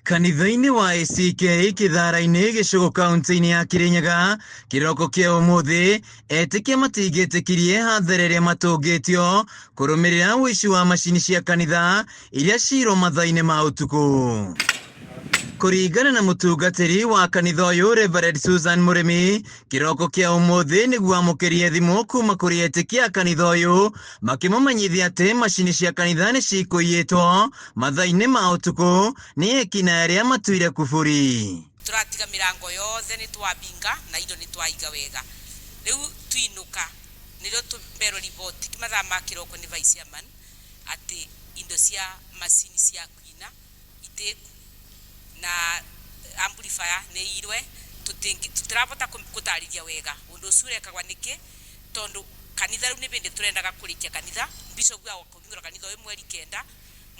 Kanitha-inĩ wa ACK Kĩthara-inĩ Gĩcũgũ kaunti-inĩ ya Kĩrĩnyaga kĩroko kĩa ũmũthĩ etĩkia matingĩtĩkirie hathara ĩrĩa matũngĩtio kũrũmĩrĩra ũici wa macini cia kanitha iria cirwo mathaa-inĩ ma ũtukũ. Kũringana na mũtungatĩri wa kanitha ũyũ Reverend Susan Mũrĩmi, kĩroko kĩa ũmũthĩ nĩguo amũkĩrie thimũ kuma kũrĩ etĩkia a kanitha ũyũ makĩmũmenyithia atĩ macini cia kanitha nĩ cikũiyĩtwo mathaa-inĩ ma ũtukũ nĩ ekinaĩ arĩa matuire kuburi. Tũratiga mĩrango yothe nĩ twabinga na indo nĩ twaiga wega. Rĩu twinũka nĩrĩo tũmerwo riboti mathaa ma kĩroko nĩ vice chairman atĩ indo cia macini cia kuina itĩku na amplifier nĩ irwe. Tũtirabota gũtarĩria wega ũndũ ũcio ũrekagwa nĩkĩ, tondũ kanitha rĩu nĩ bĩndĩ tũrendaga kũrĩkia kanitha. Bishop wa kũhingũra kanitha ũyũ mweri 9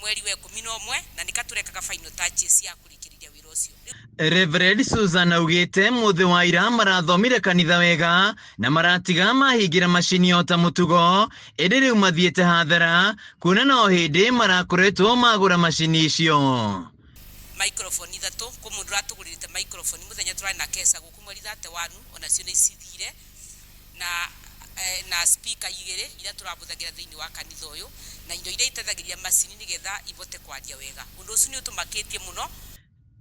mweri wa 11, na nĩka tũrekaga final touches cia kũrĩkĩrĩria wĩra ũcio. Reverend Susan augĩte mũthĩ wa ira marathomire kanitha wega na maratiga mahingĩra macini o ta mũtugo, ĩndĩ rĩu mathiĩte hathara kuona no hĩndĩ marakoretwo magũra macini icio. Microphone ithatũ kũ mũndũ ũratũgũrĩrĩte microphone mũthenya tũrarĩ na kesa gũkũ mweri 31, onacio nĩ cithire na speaker igĩrĩ iria tũrabũthagĩra thĩinĩ wa kanitha ũyũ, na indo iria iteithagĩrĩria macini nĩgetha ibote kwaria wega. Ũndũ ũcio nĩ ũtũmakĩtie mũno.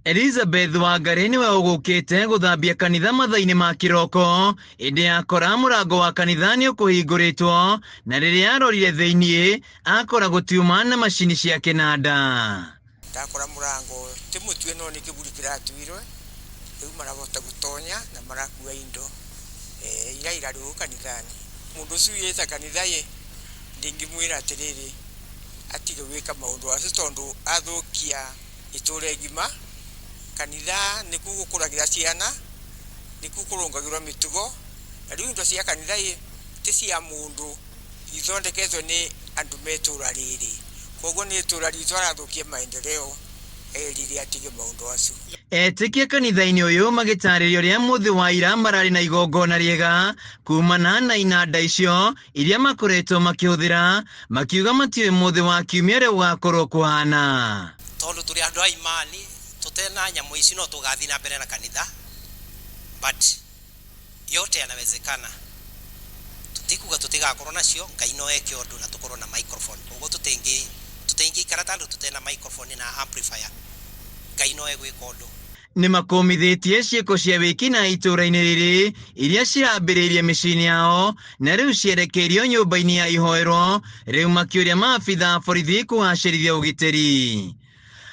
Elizabeth Wangari nĩwe ũgũkĩte gũthambia kanitha mathaa-inĩ ma kĩroko, ĩndĩ akora mũrango wa kanitha nĩ ũkũhingũrĩtwo, na rĩrĩa arorire thĩiniĩ akora gũtiuma na macini cia kĩnanda. Ndakora mũrango ti mũtue no nĩ kĩburi kĩratuirwe, rĩu marabota gũtonya na marakua indo iria irarĩ gũkũ kanithani. Mũndũ ũcio wĩta kanitha ĩ ndingĩmwĩra atĩrĩrĩ atige gwĩka maũndũ acio, tondũ athũkia itũra igima. Kanitha nĩkuo gũkũragĩra ciana, nĩkuo kũrũngagĩrwo mĩtugo, na rĩu indo cia kanitha ĩ ti cia mũndũ, ithondeketwo nĩ andũ me itũra rĩrĩ, koguo nĩ itũra ritũ arathũkia maendeleo, erire atige maũndũ acio. Etĩkia kanitha-inĩ ũyũ magĩtarĩria ũrĩa mũthĩ wa ira mararĩ na igongona rĩega kumana na inanda icio iria makoretwo makĩhũthĩra, makiuga matiũĩ mũthĩ wa kiumia ũrĩa gũgakorwo kũhana. Tondũ tũrĩ andũ a imani, tũtena nyamũ ici no tũgathiĩ na mbere na kanitha, but yote yanawezekana. Tutikuga tutigakorwo nacio, Ngai no eke ũndũ na tũkorwo na microphone. Koguo tũtingĩikara ta andũ tũtena microphone na amplifier. Ngai no egwĩka ũndũ. Nĩ makũmithĩtie ciĩko cia wĩkina itũũra-inĩ rĩrĩ iria cirambĩrĩirie mĩciĩ-inĩ yao na rĩu cierekeirio nyũmba-inĩ ya ihoero, rĩu makĩũria maabitha a borithi kũgacĩrithia ũgitĩri.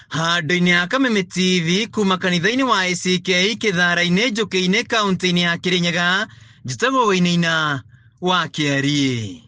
Handũ-inĩ ha Kameme TV kuma kanitha-inĩ wa ACK Kĩthara-inĩ Njũkĩ-inĩ kaunti-inĩ ya Kĩrĩnyaga, njĩtagwo Wainaina wa Kĩariĩ.